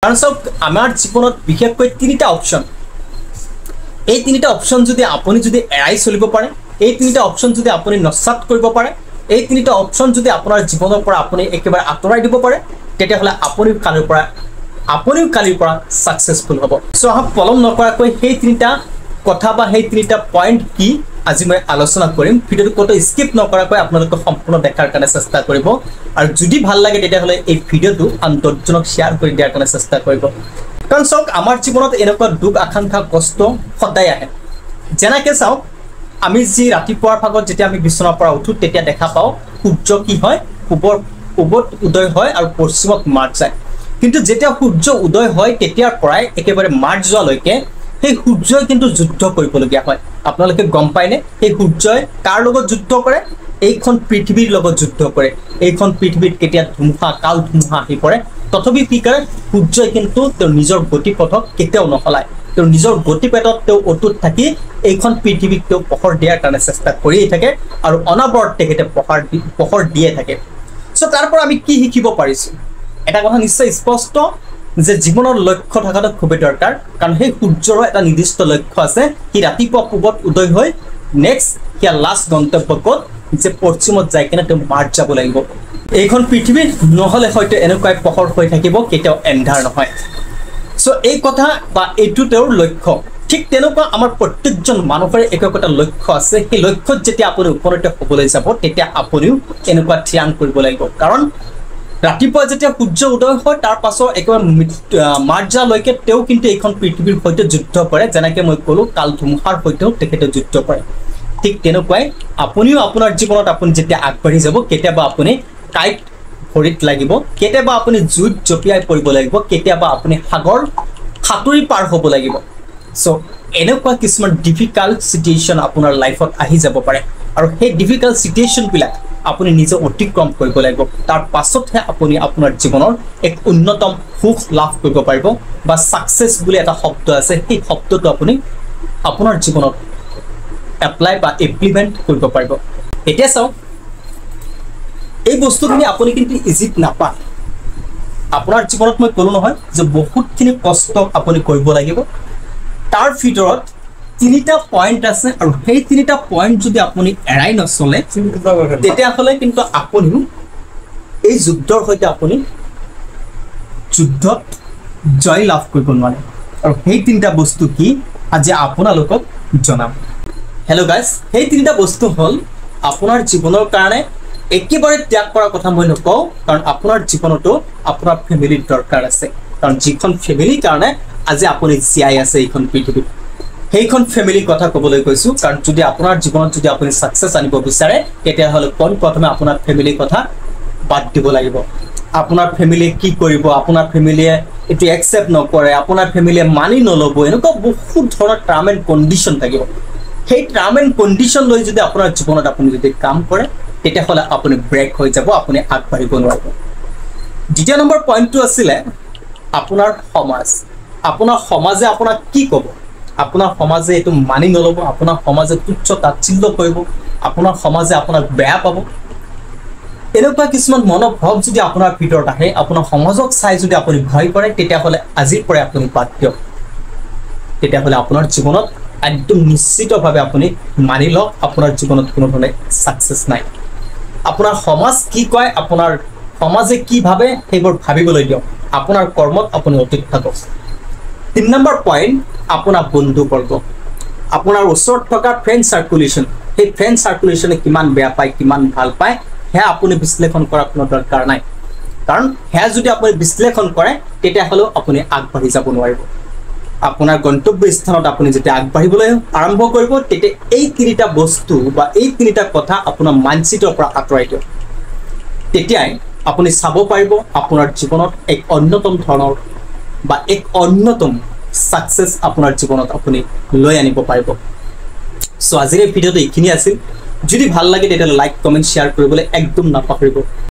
কাৰণ চাওক, আমাৰ জীৱনত বিশেষকৈ তিনিটা অপশ্যন, এই তিনিটা অপশ্যন যদি আপুনি যদি এৰাই চলিব পাৰে, এই তিনিটা অপশ্যন যদি আপুনি নস্যাৎ কৰিব পাৰে, এই তিনিটা অপশ্যন যদি আপোনাৰ জীৱনৰ পৰা আপুনি একেবাৰে আঁতৰাই দিব পাৰে, তেতিয়াহ'লে আপুনিও কালিৰ পৰা ছাকচেছফুল হ'ব। চ' আহক, পলম নকৰাকৈ সেই তিনিটা কথা বা সেই তিনিটা পইণ্ট কি আজি মই আলোচনা কৰিম। ভিডিঅ'টো ক'তো স্কিপ নকৰাকৈ আপোনালোকে সম্পূৰ্ণ দেখাৰ কাৰণে চেষ্টা কৰিব আৰু যদি ভাল লাগে, তেতিয়াহ'লে এই ভিডিঅ'টো আন 10জনক শ্বেয়াৰ কৰি দিয়াৰ কাৰণে চেষ্টা কৰিব। কাৰণ চাওক, আমাৰ জীৱনত এনেকুৱা দুখ, আকাংক্ষা, কষ্ট সদায় আহে। যেনেকৈ চাওক, আমি যি ৰাতিপুৱাৰ ভাগত যেতিয়া আমি বিচনাৰ পৰা উঠোঁ, তেতিয়া দেখা পাওঁ সূৰ্য কি হয়, পূবত উদয় হয় আৰু পশ্চিমত মাৰ যায়। কিন্তু যেতিয়া সূৰ্য উদয় হয়, তেতিয়াৰ পৰাই একেবাৰে মাৰ যোৱালৈকে সেই সূৰ্যই কিন্তু যুদ্ধ কৰিবলগীয়া হয়। আপোনালোকে গম পায়নে সেই সূৰ্যই কাৰ লগত যুদ্ধ কৰে? এইখন পৃথিৱীৰ লগত যুদ্ধ কৰে। এইখন পৃথিৱীত কেতিয়া ধুমুহা, কাল ধুমুহা আহি পৰে, তথাপি কি কৰে সূৰ্যই? কিন্তু তেওঁ নিজৰ গতিপথক কেতিয়াও নসলায়। তেওঁ নিজৰ গতিপথত তেওঁ অটুট থাকি এইখন পৃথিৱীক তেওঁ পোহৰ দিয়াৰ কাৰণে চেষ্টা কৰিয়েই থাকে আৰু অনবৰত তেখেতে পোহৰ দিয়ে থাকে। চ' তাৰ পৰা আমি কি শিকিব পাৰিছোঁ? এটা কথা নিশ্চয় স্পষ্ট যে জীৱনৰ লক্ষ্য থকাটো খুবেই দৰকাৰ। কাৰণ সেই সূৰ্যৰো এটা নিৰ্দিষ্ট লক্ষ্য আছে। সি ৰাতিপুৱা পূবত উদয় হৈ নেক্সট সেয়া লাষ্ট গন্তব্য ক'ত যে পশ্চিমত যাই কিনে তেওঁ মাৰ যাব লাগিব। এইখন পৃথিৱীত নহ'লে হয়তো এনেকুৱাই পোহৰ হৈ থাকিব, কেতিয়াও এন্ধাৰ নহয়। চ' এই কথা বা এইটো তেওঁৰ লক্ষ্য। ঠিক তেনেকুৱা আমাৰ প্ৰত্যেকজন মানুহৰে একো একোটা লক্ষ্য আছে। সেই লক্ষ্যত যেতিয়া আপুনি উপনীত হ'বলৈ যাব, তেতিয়া আপুনিও এনেকুৱা থিৰাং কৰিব লাগিব। কাৰণ ৰাতিপুৱা যেতিয়া সূৰ্য উদয় হয়, তাৰ পাছত একেবাৰে মাৰ যোৱালৈকে তেওঁ কিন্তু এইখন পৃথিৱীৰ সৈতে যুদ্ধ কৰে। যেনেকৈ মই ক'লোঁ, কাল ধুমুহাৰ সৈতেও তেখেতে যুদ্ধ কৰে। ঠিক তেনেকুৱাই আপুনিও আপোনাৰ জীৱনত আপুনি যেতিয়া আগবাঢ়ি যাব, কেতিয়াবা আপুনি কাঁইট ভৰিত লাগিব, কেতিয়াবা আপুনি জুইত জঁপিয়াই পৰিব লাগিব, কেতিয়াবা আপুনি সাগৰ সাঁতুৰি পাৰ হ'ব লাগিব। চ' এনেকুৱা কিছুমান ডিফিকাল্ট চিটুৱেশ্যন আপোনাৰ লাইফত আহি যাব পাৰে আৰু সেই ডিফিকাল্ট চিটুৱেশ্যনবিলাক আপুনি নিজে অতিক্ৰম কৰিব লাগিব। তাৰ পাছতহে আপুনি আপোনাৰ জীৱনৰ এক অন্যতম সুখ লাভ কৰিব পাৰিব বা ছাকচেছ বুলি এটা শব্দ আছে, সেই শব্দটো আপুনি আপোনাৰ জীৱনত এপ্লাই বা ইমপ্লিমেণ্ট কৰিব পাৰিব। এতিয়া চাওক, এই বস্তুখিনি আপুনি কিন্তু ইজিত নাপায়। আপোনাৰ জীৱনত মই ক'লো নহয় যে বহুতখিনি কষ্ট আপুনি কৰিব লাগিব। তাৰ ভিতৰত তিনিটা পইণ্ট আছে আৰু সেই তিনিটা পইণ্ট যদি আপুনি এৰাই নচলে, তেতিয়াহ'লে কিন্তু আপুনিও এই যুদ্ধৰ সৈতে আপুনি যুদ্ধত জয় লাভ কৰিব নোৱাৰে। আৰু সেই তিনিটা বস্তু কি আজি আপোনালোকক জনাম। হেল্ল' গাইজ, সেই তিনিটা বস্তু হ'ল আপোনাৰ জীৱনৰ কাৰণে একেবাৰে ত্যাগ কৰাৰ কথা মই নকওঁ, কাৰণ আপোনাৰ জীৱনতো আপোনাৰ ফেমিলিৰ দৰকাৰ আছে। কাৰণ যিখন ফেমিলিৰ কাৰণে আজি আপুনি জীয়াই আছে এইখন পৃথিৱীত, সেইখন ফেমিলিৰ কথা ক'বলৈ কৈছোঁ। কাৰণ যদি আপোনাৰ জীৱনত যদি আপুনি ছাকচেছ আনিব বিচাৰে, তেতিয়াহ'লে পোনপ্ৰথমে আপোনাৰ ফেমিলিৰ কথা বাদ দিব লাগিব। আপোনাৰ ফেমিলিয়ে কি কৰিব, আপোনাৰ ফেমিলিয়ে এইটো একচেপ্ট নকৰে, আপোনাৰ ফেমিলিয়ে মানি নল'ব, এনেকুৱা বহুত ধৰণৰ টাৰ্ম এণ্ড কণ্ডিশ্যন থাকিব। সেই টাৰ্ম এণ্ড কণ্ডিশ্যন লৈ যদি আপোনাৰ জীৱনত আপুনি যদি কাম কৰে, তেতিয়াহ'লে আপুনি ব্ৰেক হৈ যাব, আপুনি আগবাঢ়িব নোৱাৰিব। দ্বিতীয় নম্বৰ পইণ্টটো আছিলে আপোনাৰ সমাজ। আপোনাৰ সমাজে আপোনাক কি ক'ব? আপোনাৰ সমাজে এইটো মানি নল'ব, আপোনাৰ সমাজে তুচ্ছ তাচ্ছিল্য কৰিব, আপোনাৰ সমাজে আপোনাক বেয়া পাব। এনেকুৱা কিছুমান মনোভাৱ যদি আপোনাৰ ভিতৰত আহে, আপোনাৰ সমাজক চাই যদি আপুনি ভয় কৰে, তেতিয়াহ'লে আজিৰ পৰাই আপুনি বাদ দিয়ক। তেতিয়াহ'লে আপোনাৰ জীৱনত একদম নিশ্চিতভাৱে আপুনি মানি লওক, আপোনাৰ জীৱনত কোনো ধৰণে ছাকচেছ নাই। আপোনাৰ সমাজ কি কয়, আপোনাৰ সমাজে কি ভাবে, সেইবোৰ ভাবিবলৈ দিয়ক। আপোনাৰ কৰ্মত আপুনি অটুট থাকক। তিনি নম্বৰ পইণ্ট, আপোনাৰ বন্ধুবৰ্গ, আপোনাৰ ওচৰত থকা ফ্ৰেণ্ড চাৰ্কুলেশ্যন। সেই ফ্ৰেণ্ড চাৰ্কুলেশ্যনে কিমান বেয়া পায়, কিমান ভাল পায়, সেয়া আপুনি বিশ্লেষণ কৰাৰ কোনো দৰকাৰ নাই। কাৰণ সেয়া যদি আপুনি বিশ্লেষণ কৰে, তেতিয়াহ'লেও আপুনি আগবাঢ়ি যাব নোৱাৰিব। আপোনাৰ গন্তব্য স্থানত আপুনি যেতিয়া আগবাঢ়িবলৈ আৰম্ভ কৰিব, তেতিয়া এই তিনিটা বস্তু বা এই তিনিটা কথা আপোনাৰ মাইণ্ডছেটৰ পৰা আঁতৰাই দিয়ক। তেতিয়াই আপুনি চাব পাৰিব আপোনাৰ জীৱনত এক অন্যতম ধৰণৰ বা এক অন্যতম ছাকচেছ আপোনাৰ জীৱনত আপুনি লৈ আনিব পাৰিব। চ' আজিৰ এই ভিডিঅ'টো এইখিনি আছিল। যদি ভাল লাগে, তেতিয়াহ'লে লাইক, কমেণ্ট, শ্বেয়াৰ কৰিবলৈ একদম নাপাহৰিব।